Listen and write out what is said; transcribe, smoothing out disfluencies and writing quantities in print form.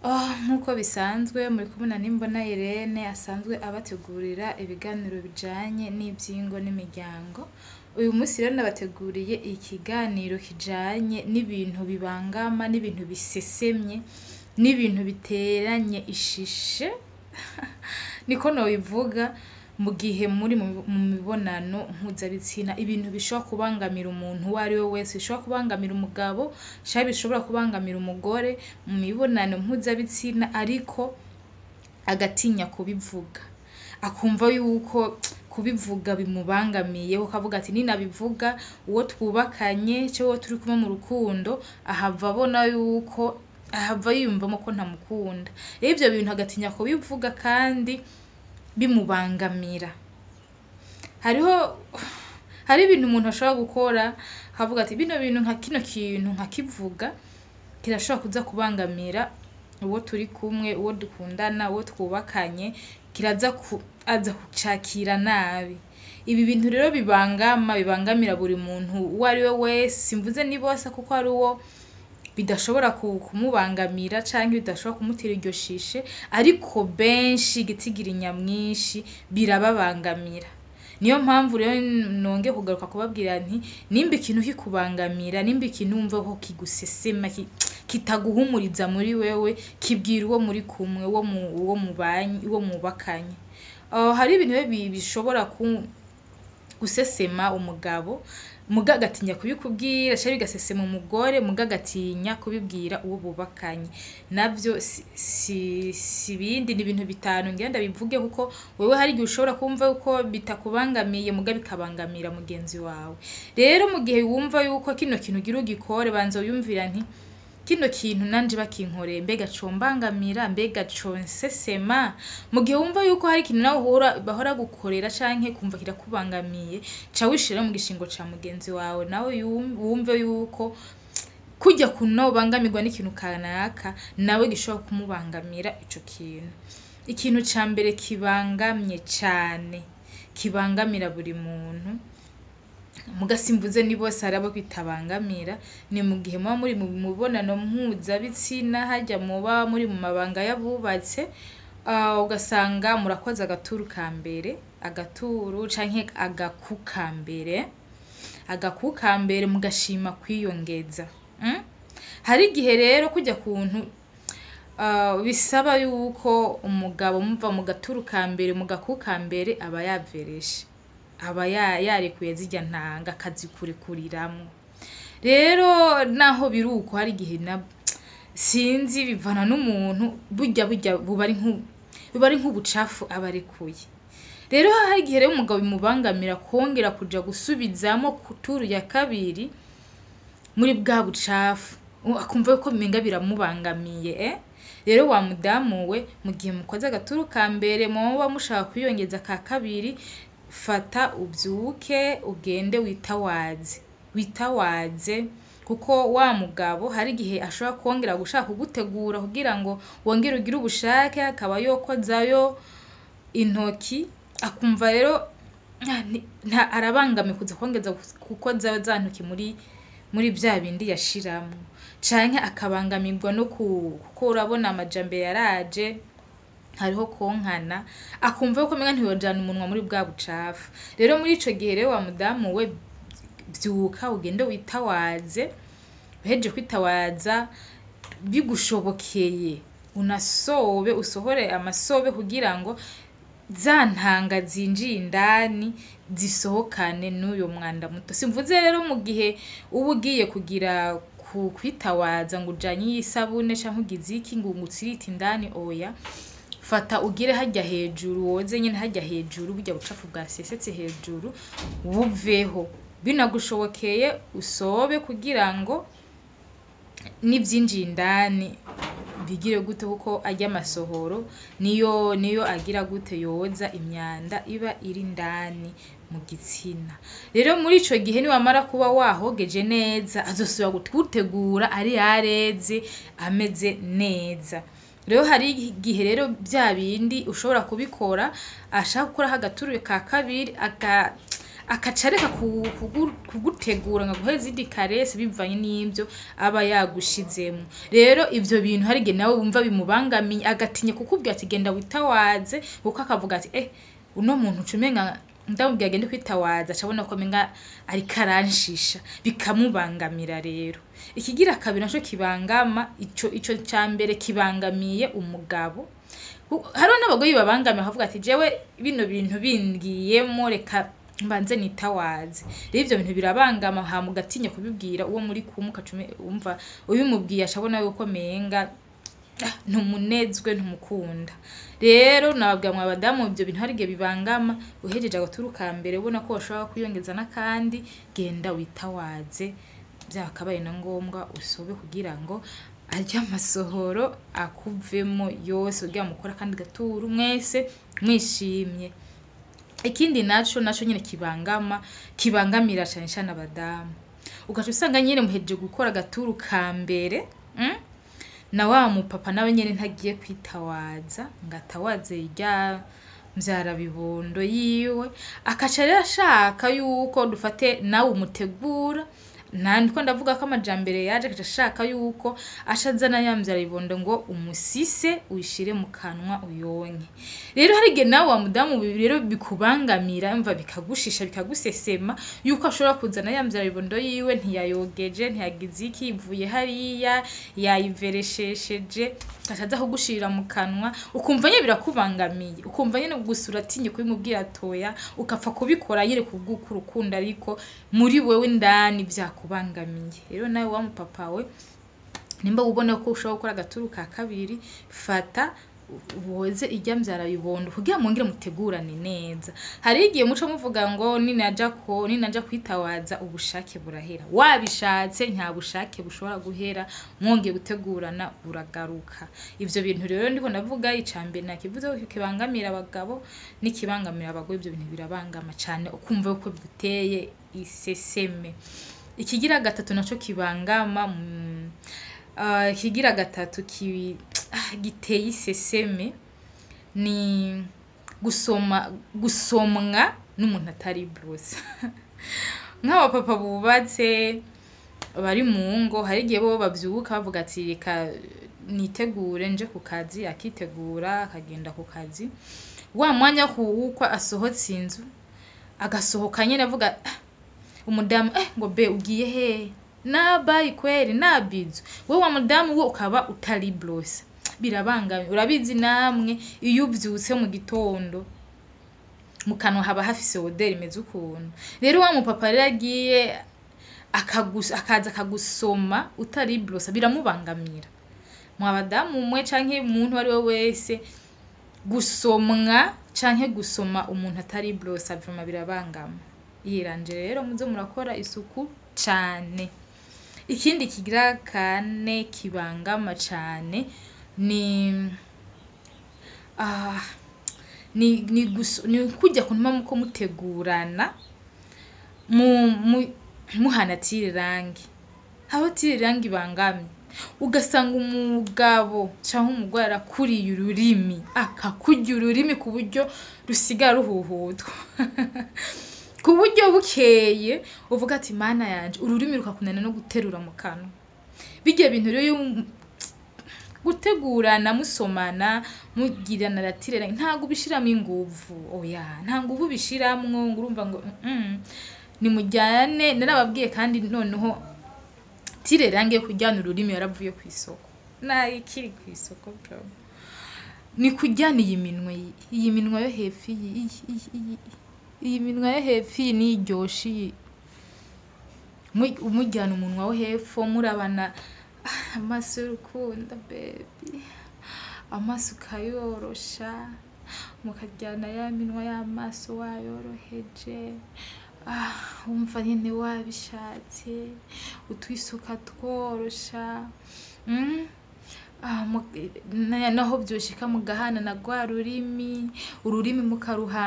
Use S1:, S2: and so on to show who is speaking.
S1: Oh, nk'uko bisanzwe muri kumwe na Nimbona Irene asanzwe abategurira ibiganiro bijanye n'ivyingo n'imiryango. Uyu munsi rero nabateguriye ikiganiro kijanye n'ibintu bibangama, n'ibintu bisesemye, n'ibintu biteranye ishishe, niko nobivuga, mu gihe muri mu mibonano mpuzabitsina, ibintu bishobora kubangamira umuntu uwo ari we wese, bishobora kubangamira umugabo canke bishobora kubangamira umugore mu mibonano mpuzabitsina, ariko agatinya kubivuga, akumva yuko kubivuga bimubangamiye, ukavuga ati ninabivuga uwo twubakanye canke uwo turi kumwe mu rukundo ahava abona yuko ahava yiyumvamo ko ntamukunda. Rero ivyo bintu agatinya kubivuga kandi bimubangamira. Hariho hari ibintu umuntu ashobora gukora akavuga ati bino bintu nka kino kintu nkakivuga kirashobora kuza kubangamira uwo turi kumwe, uwo dukundana, uwo twubakanye, kiraza ku, aza kucakira nabi. Ibi bintu rero bibangama, bibangamira buri muntu uwo ari we wese, simvuze ni bose kuko hari uwo bidashobora kumubangamira canke bidashobora kumutera iryo shishe, ariko benshi igitigiri nyamwinshi birababangamira. Niyo mpamvu rero nongeye kugaruka kubabwira nti nimba ikintu kikubangamira, nimba ikintu wumva ko kigusesema, kitaguhumuriza muri wewe, kibwira uwo muri kumwe, uwo mubanye, uwo mwubakanye. Hari ibintu rero bishobora gusesema umugabo, muga agatinya kubikubwira, canke bigasesema umugore, muga agatinya kubibwira uwo bubakanye. Navyo si bindi, ni ibintu bitanu ngira ndabivuge, kuko wewe hari igihe ushobora kumva yuko bitakubangamiye muga bikabangamira mugenzi wawe. Rero mu gihe wumva yuko kino kintu ugira ugikore, banza wiyumvira nti kino kintu nanje bakinkoreye mbega combangamira, mbega consesema. Mu gihe wumva yuko hari ikintu nawe bahora gukorera canke kumva kirakubangamiye, ca wishira mu gishingo ca mugenzi wawe, nawe wumve yuko kurya kuntu ubangamirwa n'ikintu kanaka nawe gishobora kumubangamira ico kintu. Ikintu ca mbere kibangamye cane, kibangamira buri muntu, muga simvuze ni bose, hari abo bitabangamira, ni mu gihe muba muri mu mibonano mpuzabitsina, harya muba muri mu mabanga y'abubatse, ugasanga murakoze agaturu ka mbere, agaturu canke agaku ka mbere, agaku ka mbere mugashima kwiyongeza. Hari igihe rero kurya kuntu bisaba yuko umugabo muva mu gaturu ka mbere, mu gaku ka mbere, aba yavereshe, aba yarekuye zirya ntanga akazikurikuriramwo. Rero naho biri uko, hari igihe na sinzi bivana n'umuntu, burya buba ari nk'ubucafu aba arekuye. Rero hari igihe rero umugabo bimubangamira kongera kuja gusubizamo kuturu ya kabiri muri bwa bucafu, akumva yuko bimenga biramubangamiye. Rero wa mudamu we, mu gihe mukoze agaturu ka mbere muba mushaka kwiyongeza ka kabiri, fata uvyuke ugende witawaze, witawaze, kuko wa mugabo hari igihe ashobora kongera gushaka kugutegura kugira ngo wongere ugire ubushake, akaba yokozayo intoki, akumva rero arabangamiye kuza kongeza gukozayo za ntoki muri vya bindi yashiramwo, canke akabangamirwa no kuko urabona amajambere yaraje, hariho konkana, akumva yuko umenga ntiyojana umunwa muri bwa bucafu. Rero muri ico gihe rero wa mudamu we, vyuka ugende witawaze, uhejeje kwitawaza bigushobokeye unasobe, usohore amasobe kugira ngo za ntanga zinjiye indani zisohokane n'uyo mwanda muto. Simvuze rero mu gihe uba ugiye kugira kwitawaza ngo ujanye isabune canke ugize iki ngo utsirite indani, oya, fata ugire harya hejuru, woze nyene harya hejuru, burya bucafu bwasesetse hejuru buveho, binagushobokeye usobe kugira ngo n'ivyinjiye indani bigire gute, kuko arya amasohoro niyo agira gute, yoza imyanda iba iri indani mu gitsina. Rero muri ico gihe niwamara kuba wahogeje neza, azosubira gutegura ari yareze ameze neza. Rero hari igihe rero vya bindi ushobora kubikora, ashaka gukuraho agaturu ka kabiri, Akaca areka kugutegura ngo aguhe izindi caresses bivanye n'ivyo aba yagushizemwo. Rero ivyo bintu hari igihe nawe wumva bimubangamiye, agatinya kukubwira ati genda witawaze, kuko akavuga ati uno muntu uca umenga ndamubwira agende kwitawaza, aca abona ko menga ariko aranshisha, bikamubangamira. Rero ikigira kabiri naco kibangama, ico ca mbere kibangamiye umugabo. Hariho n'abagore bibabangamiye, bakavuga ati jewe bino bintu bingiyemo, reka mbanze nitawaze. Rero ivyo bintu birabangama, hama ugatinya kubibwira uwo muri kumwe, ugaca wumva ubimubwiye aca abona yuko menga ntumunezwe, ntumukunda. Rero nababwira mwa badamu, ivyo bintu hari igihe bibangama. Uhejeje agaturu ka mbere, ubona ko washobora kwiyongeza n'akandi, genda witawaze, byakabaye na ngombwa usobe, kugira ngo arya amasohoro akuvemo yose, kugira mukore akandi gaturu mwese mwishimye. Ikindi naco nyene kibangama, kibangamira cane cane abadamu, ugaca usanga nyene muhejeje gukora agaturu ka mbere, Na wa mupapa nawe nyene ntagiye kwitawaza ngo atawaze irya mvyarabibondo yiwe, akaca rero ashaka yuko dufate nawe umutegura. Nandiko ndavuga ko amajambere yaje, akaca ashaka yuko aca azana ya mvyarabibondo ngo umusise, uyishire mu kanwa, uyonke. Rero hari igihe nawe wa mudamu rero bikubangamira, mva bikagushisha, bikagusesema, yuko ashobora kuzana ya mvyarabibondo yiwe, ntiyayogeje, ntiyagize iki, ivuye hariya yayivereshesheje, akaca aza kugushirira mu kanwa, ukumva nyene birakubangamiye, ukumva nyene gusa uratinye kubimubwira atoya, ukapfa kubikora nyene kubw'uko urukundo, ariko muri wewe indani vyakubangamiye. Rero nawe wa mupapa we, nimba ubona ko ushobora gukora agaturu ka kabiri, fata woze irya mvyarabibondo kugira mwongere mutegurane neza. Hari igihe muco muvuga ngo ninaja ko ninaja kwitawaza ubushake burahera. Wabishatse, nta bushake bushobora guhera, mwongeye gutegurana buragaruka. Ivyo bintu rero ndiko ndavuga, icambere nakivuze ko kibangamira abagabo n'ikibangamira abagore, ivyo bintu birabangama cane, ukumva yuko biguteye iseseme. Ikigira gatatu naco kibangama, ikigira gatatu giteye iseseme ni gusoma, gusomwa n'umuntu atari brosa. Nk'abapapa bubatse bari mu ngo, hari igihe bo bavyuka bavuga ati reka nitegure nje ku kazi, akitegura akagenda ku kazi. Wa mwanya wuko asohotse inzu, agasohoka nyene avuga umudamu ngo be ugiye hehe, nabayi kweri nabizu, wewe wa mudamu we ukaba utari brosa, birabangamye. Urabizi namwe, iyo uvyutse mu gitondo mu kanwa haba hafise odeur imeze ukuntu. Rero wa mupapa rero agiye akaza akagusoma utari brosa, biramubangamira. Mwa badamu mwe canke umuntu uwo ari we wese, gusomwa canke gusoma umuntu atari brosa vraiment birabangama. Yiranje rero muze murakora isuku cane. Ikindi kigira kane kibangama cane ni kurya kuntu muko mutegurana mu muhana tire-langue. Aho tire-langue ibangamye, ugasanga umugabo canke umugore arakuriye ururimi, akakurya ururimi ku buryo rusigara ruhuhutwa, ku buryo bukeye uvuga ati mana yanje, ururimi rukakunanira no guterura mu kanwa. Birya bintu rero iyo gutegurana, musomana, mugirana la tire-langue, ntabwo ubishiramwo inguvu, oya, nta nguvu ubishiramwo ngo urumva ngo nimujyane. Narababwiye kandi noneho tire-langue yo kuryana ururimi yaravuye kw'isoko, nayo ikiri kw'isoko bro. Ni kuryana iyi minwe, iyi minwa yo hepfo, iyi minwa yo hepfo iyi niyo iryoshe iyi. Muryana umunwa wo hepfo, murabana amaso y'urukundo, baby, amaso ukayorosha, mukaryana ya minwa y'amaso wayoroheje, wumva nyene wabishatse, utwisuka tworosha, naho vyoshika mugahana na rwa rurimi, ururimi mukaruhana.